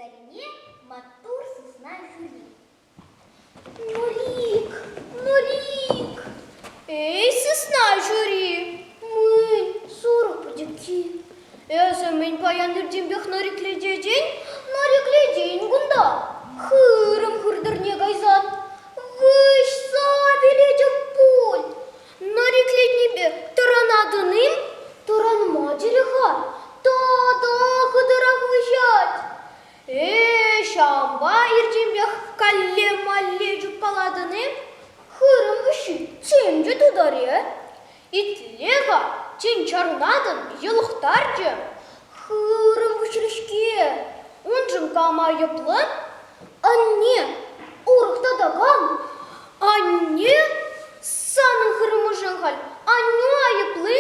Сарине маттур сысна ҫури. Нурик, Нурик! Эй, сысна ҫури! Мӗн, сурӑх пӗчӗкки? Эсӗ мӗн паян иртенпех нӑриклететӗн? Нӑриклетен кунта. Хырӑм хыртӑрне кайсан выҫса вилетӗп пуль. Нӑриклетнипе тӑранатӑн-им? Тӑранма терӗ-ха. Тата хытӑрах выҫать. Э, ҫавӑнпа иртенпех калле-малле чупкалатӑн-и? Хырӑм выҫҫи тем те тутар-и? Итле-ха, тен чарӑнатӑн, йӑлӑхтарчӗ. Хырӑм выҫрӗ-ҫке. Уншӑн кам айӑплӑ? Анне, урӑх тата кам? Анне, санӑн хырӑмушӑн халь аннӳ айӑпли?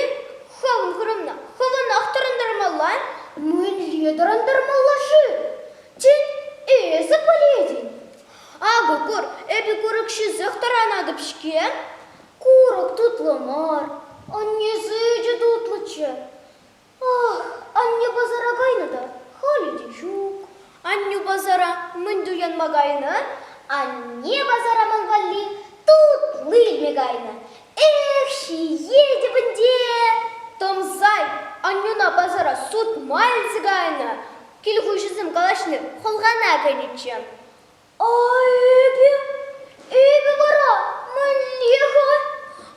Хӑвӑн хырӑмна хӑвӑнах тӑрантармалла. Мӗнле тӑрантармалла-ши? Тен, эсӗ пӗлетӗн? Акӑ кур, эпӗ курӑк ҫисех тӑранатӑп-ҫке. Курӑк тутлӑ мар, анне сӗчӗ тутлӑччӗ. Ах, анне пасара кайнӑ та, халӗ те ҫук. Аннӳ пасара мӗн туянма кайнӑ? Анне пасара ман валли тутлӑ илме кайнӑ. Эх, ҫиетӗп ӗнтӗ! Тӑмсай, аннӳна пасара сутма илсе кайнӑ. Кил хуҫисем калаҫни хӑлхана кӗнӗччӗ. А эпӗ? Эпӗ вара мӗнле-ха?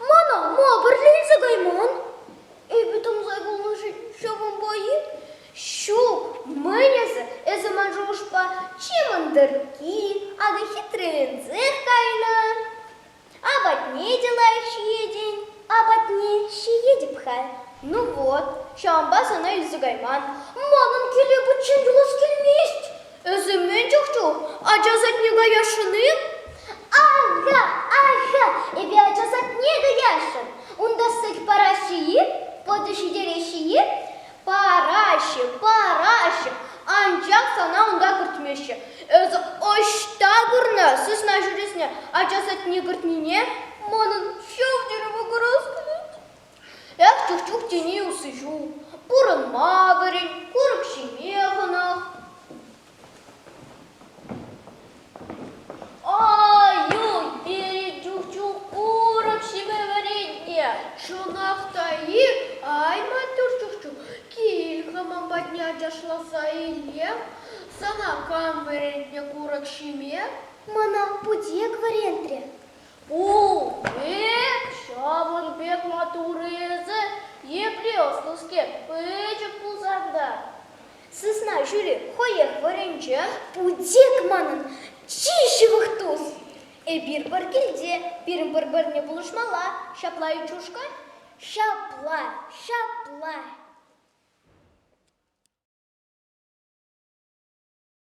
Мана ма пӗрле илсе кайман? Эпӗ тӑмсай пулнӑшӑн ҫавӑнпа-и? Ҫук, мӗн эсӗ? Эсӗ ман шухӑшпа чи мӑнтӑркки, акӑ хитреленсех кайнӑ. Апатне те лайӑх ҫиетӗн. Апатне ҫиетӗп-ха. Ну вот, ҫавӑнпа сана илсе кайман. Манӑн киле пӗччен юлас килмест. Эсӗ мӗн чух-чух ача садне каясшӑн-и? Ага, ага, эпӗ ача садне каясшӑн. Унта сӗт параҫҫӗ-и? Пӑтӑ ҫитереҫҫӗ-и? Параҫҫӗ, параҫҫӗ, анчах сана унта кӗртмеҫҫӗ. Эсӗ ӑҫта курнӑ сысна ҫӳресне ача садне кӗртнине? Манӑн ҫав тери макӑрас килет. Эх, чух-чух тени усси ҫук. Пурӑнма вӗрен, курӑк ҫиме хӑнӑх. Ай-уй, пирӗн чух-чух курӑк ҫиме вӗрентнӗ. Чӑнах та-и? Ай, маттур чух-чух, кил-ха ман патне ачашласа илем. Сана кам вӗрентнӗ курӑк ҫиме? Мана путек вӗрентрӗ. Путек, ҫавӑн пек маттур эсӗ, епле ӑслӑскер, пӗчӗк пулсан та. Сысна ҫури хӑех вӗренчӗ. Путек манӑн чи ҫывӑх тус. Эпир пӗр килте, пирӗн пӗр-пӗрне пулӑшмалла. Ҫапла-и, Чушка? Ҫапла, ҫапла.